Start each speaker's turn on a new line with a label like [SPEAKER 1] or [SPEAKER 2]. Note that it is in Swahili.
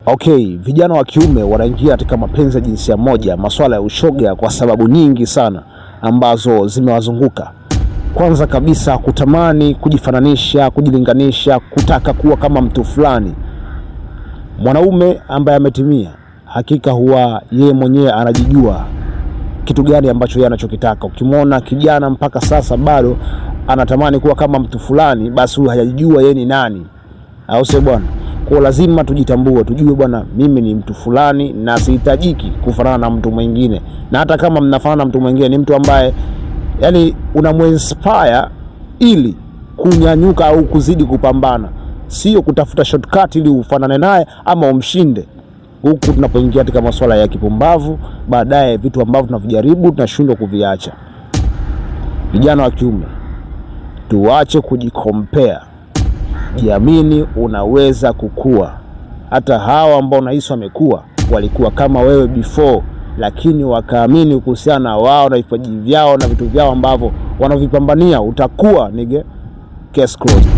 [SPEAKER 1] Okay, vijana wa kiume wanaingia katika mapenzi ya jinsia moja, masuala ya ushoga kwa sababu nyingi sana ambazo zimewazunguka. Kwanza kabisa, kutamani kujifananisha, kujilinganisha, kutaka kuwa kama mtu fulani. Mwanaume ambaye ametimia, hakika huwa yeye mwenyewe anajijua kitu gani ambacho yeye anachokitaka. Ukimwona kijana mpaka sasa bado anatamani kuwa kama mtu fulani, basi huyu hajajijua yeye ni nani, au sio bwana? Kwa lazima tujitambue, tujue bwana, mimi ni mtu fulani na sihitajiki kufanana na mtu mwingine. Na hata kama mnafanana na mtu mwingine, ni mtu ambaye yani unamuinspire ili kunyanyuka au kuzidi kupambana, sio kutafuta shortcut ili ufanane naye ama umshinde. Huku tunapoingia katika masuala ya kipumbavu, baadaye vitu ambavyo tunavijaribu tunashindwa kuviacha. Vijana wa kiume, tuache kujicompare. Jiamini, unaweza kukua. Hata hawa ambao unahisi wamekuwa walikuwa kama wewe before, lakini wakaamini kuhusiana na wao na vipaji vyao na vitu vyao ambavyo wanavipambania. Utakuwa nigga. Case closed.